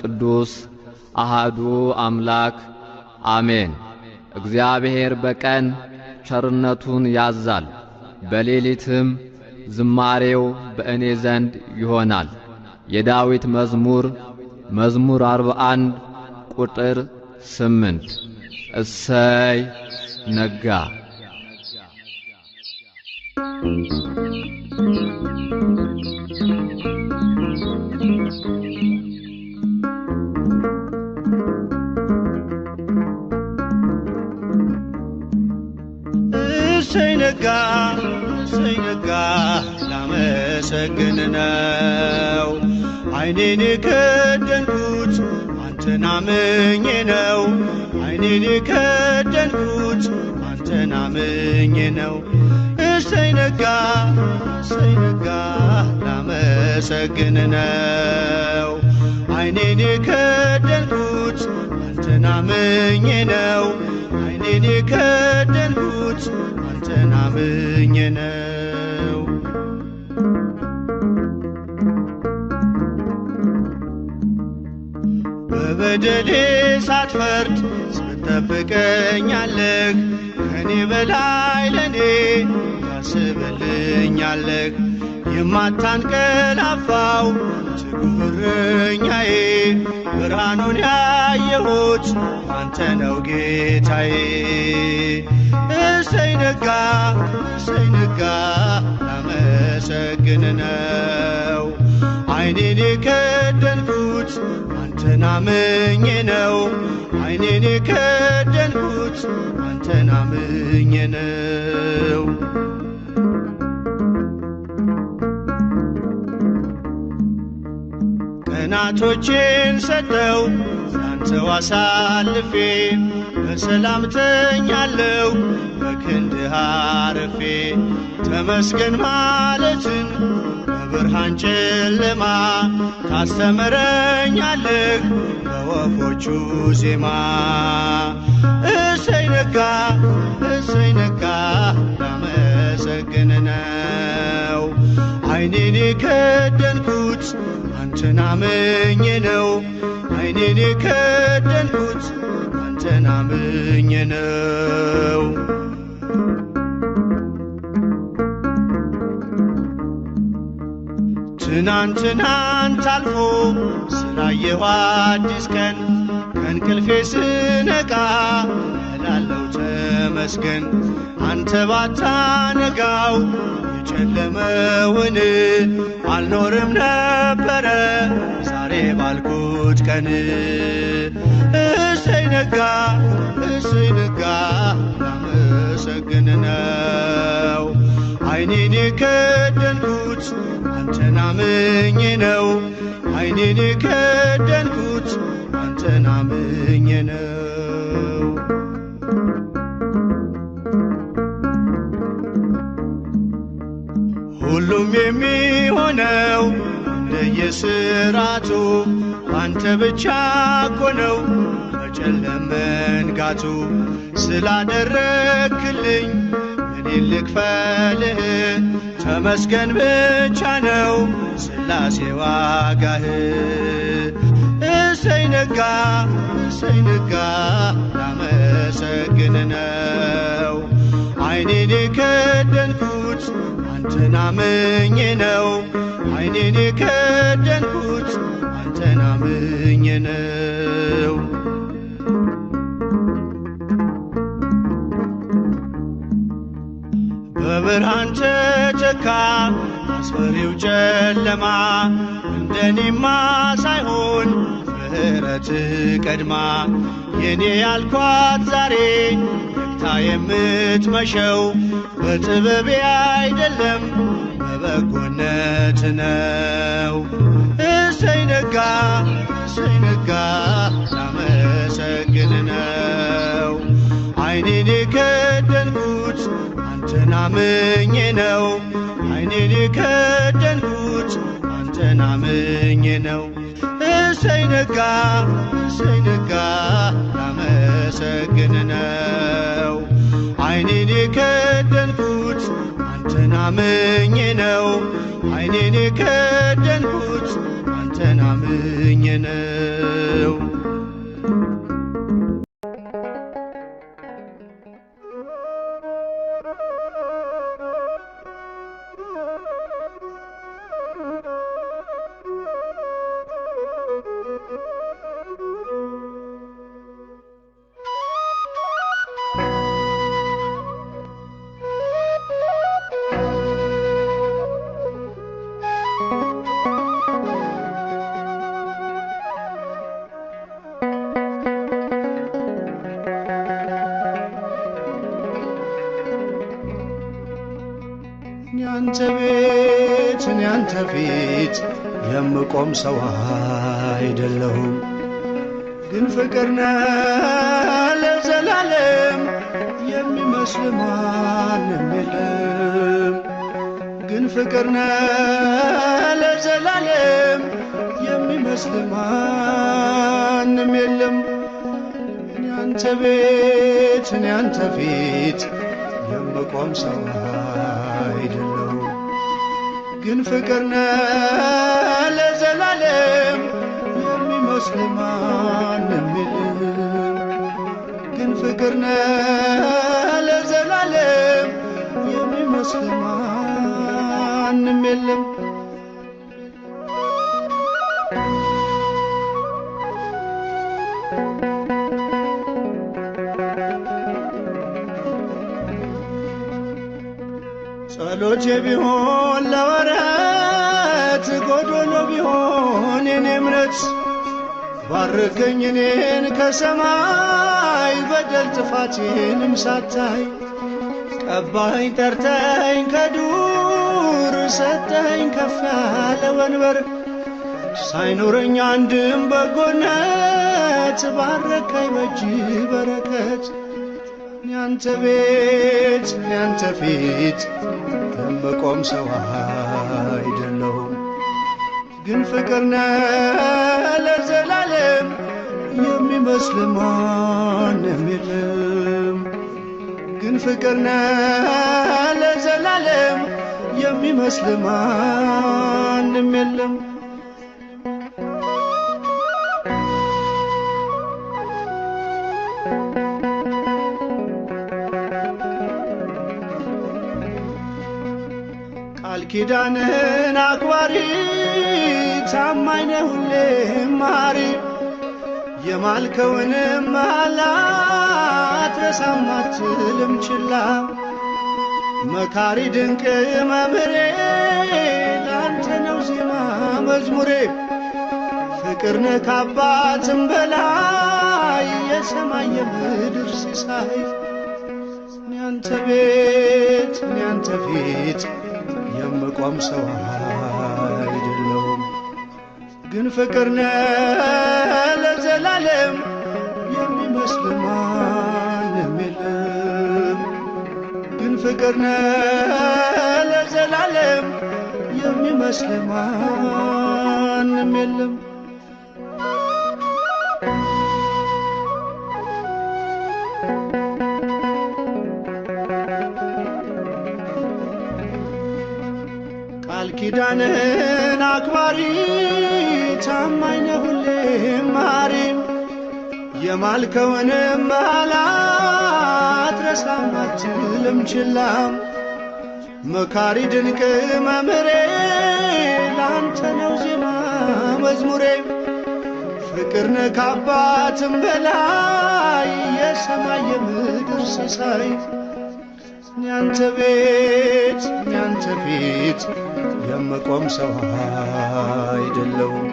ቅዱስ አሃዱ አምላክ አሜን። እግዚአብሔር በቀን ቸርነቱን ያዛል፣ በሌሊትም ዝማሬው በእኔ ዘንድ ይሆናል። የዳዊት መዝሙር መዝሙር 41 ቁጥር 8። እሰይ ነጋ። እሰይ ነጋ፣ እሰይ ነጋ፣ ላመሰግን ነው። ዓይኔን የከደንኩት አንተን አምኜ ነው። ዓይኔን የከደንኩት አንተን አምኜ ነው። እሰይ ነጋ፣ እሰይ ነጋ፣ ላመሰግን ነው። ዓይኔን የከደንኩት አንተን አምኜ ነው። ዓይኔን የከደንኩት አንተን አምኜ ነው። በበደሌ ሳትፈርድ ትጠብቀኛለህ፣ ከኔ በላይ ለኔ ታስብልኛለህ። የማታንቀላፋው ትጉህ እረኛዬ፣ ብርሃኑን ያየሁት አንተ ነው ጌታዬ። እሰይ ነጋ፣ እሰይ ነጋ፣ ላመሰግን ነው። ዓይኔን የከደንኩት አንተን አምኜ ነው። ዓይኔን የከደንኩት አንተን አምኜ ነው። ቀናቶቼን ሰጠው ላንተው አሳልፌ፣ በሰላም ተኛለሁ በክንድህ አርፌ። ተመስገን ማለትን በብርሃን ጨለማ ታስተምረኛለህ በወፎቹ ዜማ። እሰይ ነጋ፣ እሰይ ነጋ፣ ላመሰግን ነው። ዓይኔን የከደንኩት አንተን አምኜ ነው። ዓይኔን የከደንኩት አንተን አምኜ ነው። ትናንትናን ታልፎ ስላየሁ አዲስ ቀን፣ ከእንቅልፌ ስነቃ እላለሁ ተመስገን። አንተ ባታነጋው የጨለመውን አልኖርም ነበረ ዛሬ ባልኩት ቀን። እሰይ ነጋ፣ እሰይ ነጋ፣ ላመሰግን ነው። ዓይኔን የከደንኩት አንተን አምኜ ነው። ዓይኔን የከደንኩት አንተን አምኜ ነው። ሁሉም የሚሆነው እንደየስራቱ አንተ ብቻ እኮ ነው መጨለም መንጋቱ። ስላደረክልኝ እኔ ልክፈልህ፣ ተመስገን ብቻ ነው ስላሴ ዋጋህ። እሰይ ነጋ፣ እሰይ ነጋ፣ ላመሰግን ነው። ዓይኔን የከደንኩት አንተን አምኜ ነው። ዓይኔን የከደንኩት አንተን አምኜ ነው። በብርሃን ተተካ አስፈሪው ጨለማ፣ እንደኔማ ሳይሆን ምሕረት ቀድማ። የኔ ያልኳት ዛሬ ነግታ የምትመሸው በጥበቤ አይደለም በበጎነት ነው። እሰይ ነጋ፣ እሰይ ነጋ፣ ላመሰግን ነው። ዓይኔን የከደንኩት አንተን አምኜ ነው። ዓይኔን የከደንኩት አንተን አምኜ ነው። እሰይ ነጋ፣ እሰይ ነጋ፣ ላመሰግን ነው። ዓይኔን የከደንኩት አንተን አምኜ ነው። ዓይኔን የከደንኩት አንተን አምኜ ነው። አንተ ቤት እኔ አንተ ፊት የምቆም ሰው አይደለሁም። ግን ፍቅር ነህ ለዘላለም የሚመስል ማንም የለም። ግን ፍቅር ነህ ለዘላለም የሚመስል ማንም የለም። እኔ አንተ ቤት እኔ አንተ ፊት የምቆም ሰው አይደለሁም። ግን ፍቅር ነህ ለዘላለም የሚመስል ማንም የለም። ግን ፍቅር ነህ ለዘላለም የሚመስል ማንም የለም። ጸሎቴ ቢሆን ለወረት ጎዶሎ ቢሆን የኔ እምነት ባርከኝ እኔን ከሰማይ በደል ጥፋቴንም ሳታይ ቀባኸኝ ጠርተኝ ከዱር ሰጠኸኝ ከፍ ያለ ወንበር ሳይኖረኝ አንድም በጎነት ባረከኝ በእጅ በረከት። እኔ አንተ ቤት እኔ አንተ ፊት የምቆም ሰው አይደለሁም። ግን ፍቅር ነህ ለዘላለም የሚመስል ማንም የለም። ግን ፍቅር ነህ ለዘላለም የሚመስል ማንም የለም። ቃል ኪዳንህን አክባሪ ታማኝ ነህ ሁሌም መሐሪ የማልከውንም መሐላ አትረሳም አትልም ችላ። መካሪ ድንቅ መምህሬ ላንተ ነው ዜማ መዝሙሬ ፍቅር ነህ ከአባትም በላይ የሰማይ የምድር ሲሳይ። እኔ አንተ ቤት እኔ አንተ ፊት የምቆም ሰው አይደለሁም። ግን ፍቅር ነህ ለዘላለም የሚመስል ማንም የለም። ግን ፍቅር ነህ ለዘላለም የሚመስል ማንም የለም። ቃል ኪዳንህን አክባሪ ታማኝ ነህ ሁሌም መሐሪ የማልከውንም መሐላ አትረሳም አትልም ችላ። መካሪ ድንቅ መምህሬ ላንተ ነው ዜማ መዝሙሬ ፍቅር ነህ ከአባትም በላይ የሰማይ የምድር ሲሳይ። እኔ አንተ ቤት እኔ አንተ ፊት የምቆም ሰው አይደለሁም።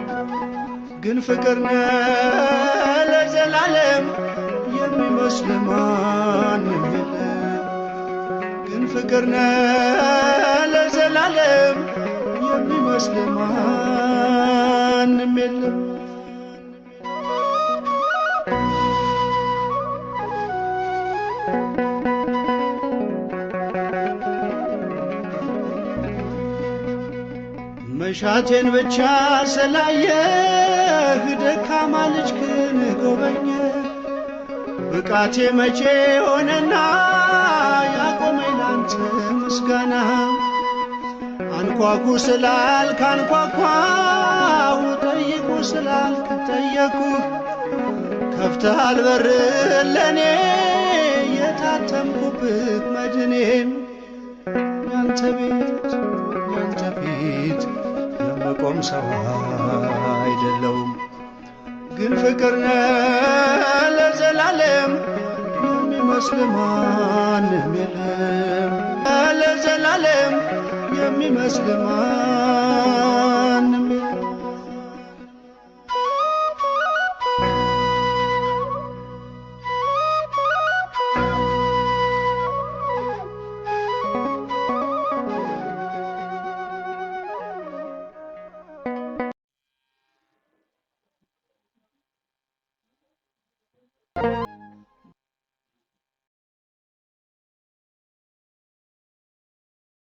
ግን ፍቅር ነህ ለዘላለም የሚመስል ማንም የለም። ግን ፍቅር ነህ ለዘላለም የሚመስል ማንም የለም። መሻቴን ብቻ ስላየህ ደካማ ልጅህን ጎበኘ። ብቃቴ መቼ ሆነና ያቆመኝ ላንተ ምስጋና። አንኳኩ ስላልክ አንኳኳሁ፣ ጠይቁ ስላልክ ጠየኩህ። ከፍተሃል በር ለኔ የታተምኩብህ መድኔም። ያንተ ቤት ያንተ ፊት የምቆም ሰው አይደለሁም። ግን ፍቅር ነህ ለዘላለም የሚመስል ማንም የለም። ለዘላለም የሚመስል ማንም